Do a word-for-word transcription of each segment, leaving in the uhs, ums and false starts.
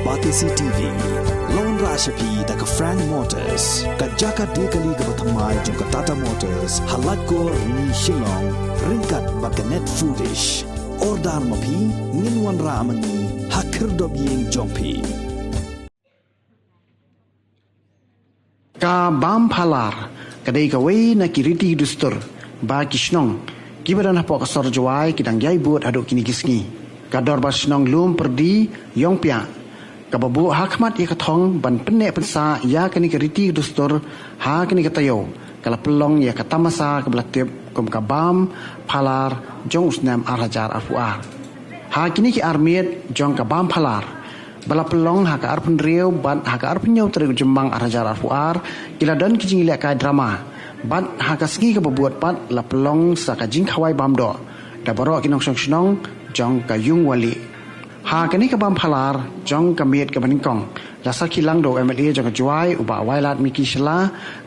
Batesi T V la wanrah sha phi da ka Frank Motors, ka jaka die kali kaba thymmai jong ka Tata Motors, ha Laitkor, Rni, Shillong, ryngkat bad ka Net Foodish. Order ma phi, ngin wanrah ma ngi ha khyrdop ïing jong phi. Ka Bam Phalar ka dei kawei na ki riti dustur ba ki shnong kiba don hapoh ka sor Jowai ki dang ïai bud haduh kine ki sngi. Ka Dorbar Shnong Lumpyrdi Ïongpiah kaba buh ha khmat ïa ka thong ban pynneh pynsah ïa kane ka riti dustur ha kane ka taïew ka la pynlong ïa ka tamasa kaba la tip kum ka Bam Phalar jong u snem ar hajar arphew ar. Ha kine ki ar miet jong ka Bam Phalar ba la pynlong ha ka arphew hynriew bad ha ka arphew hynñiew tarik u Jymmang ar hajar arphew ar, ki la don ki jingïalehkai drama. Bad ha ka sngi kaba bud pat la pynlong sa ka jingkhawai bam doh da baroh ki nongshong shnong jong ka Yung Wali. Ha kane ka Bam Phalar jong ka miet kaba nyngkong la sakhi lang da u M L A jong ka Jowai u Bah Wailadmiki Shylla,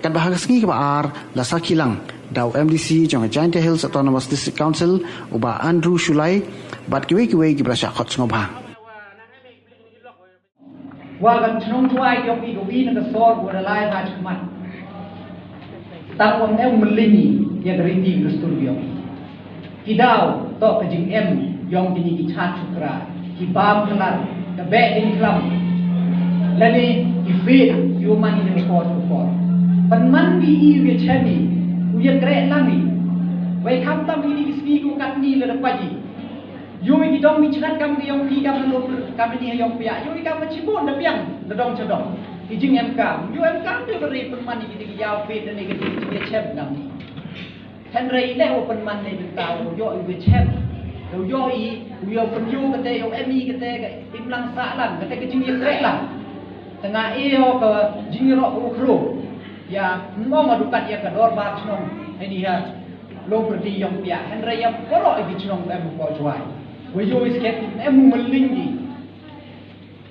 katba ha ka sngi kaba ar la sakhi lang da u M D C jong ka Jaintia Hills Autonomous District Council u Bah Andrew Shullai bad kiwei kiwei kiba la shah khot sngewbha. Wa kan chnong Jowai jong i ka wi na ka sor wa da lai ha chmat. Tang wa em mlini ya ka riti ka dustur yong i. Ki daw to ka jingem yong kini ki chat chukra, ki Bam Phalar, ka beh ding khlam. Lane ki fit, ki u man i na ka por ka por. Pynman ki i u ya chemi, u ya kreh lang i. Wei kham tam ini ki sngi ku kat ni la da paji. Yoi ki dong mi chnat kam ki yong phi kam na lum kam ni yong pia. Yoi kam na chibun da piang na dong chadong. Ki jing em kam. Yoi em kam de beri pynman ni ki ding yaw phi da ni ki ding jing chem dang ni. Henry le u pynman ni bynta u yo i chem. U yo i u yo pyn yo kate yo em i kate ka imlang sa lang kate ka jing yek rek lang. Tengah e yo ka jing ro u khro. Ya ngong adu kat ya ka dorbar chnong. Ini ha. Long perdi yong pia, hynrei ïa baroh ïa ki chnong em ko Jowai. Wa ïohi sket em u mylling ki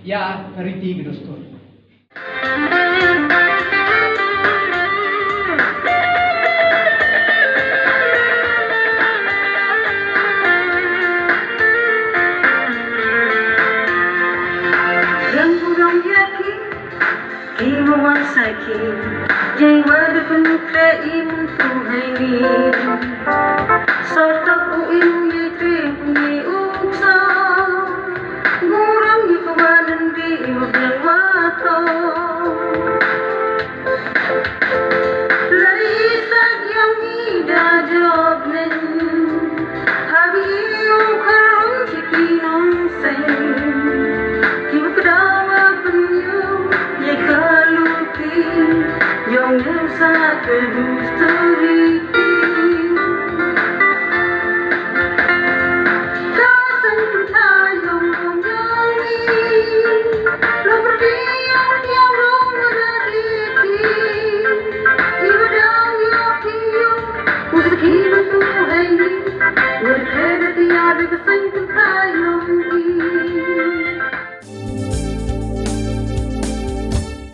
ïa ka riti ka dustur. Rang u rong ïa ki, ki ma wan sa ki, jai wa da pynukra im tu hai ni. Sor tok u im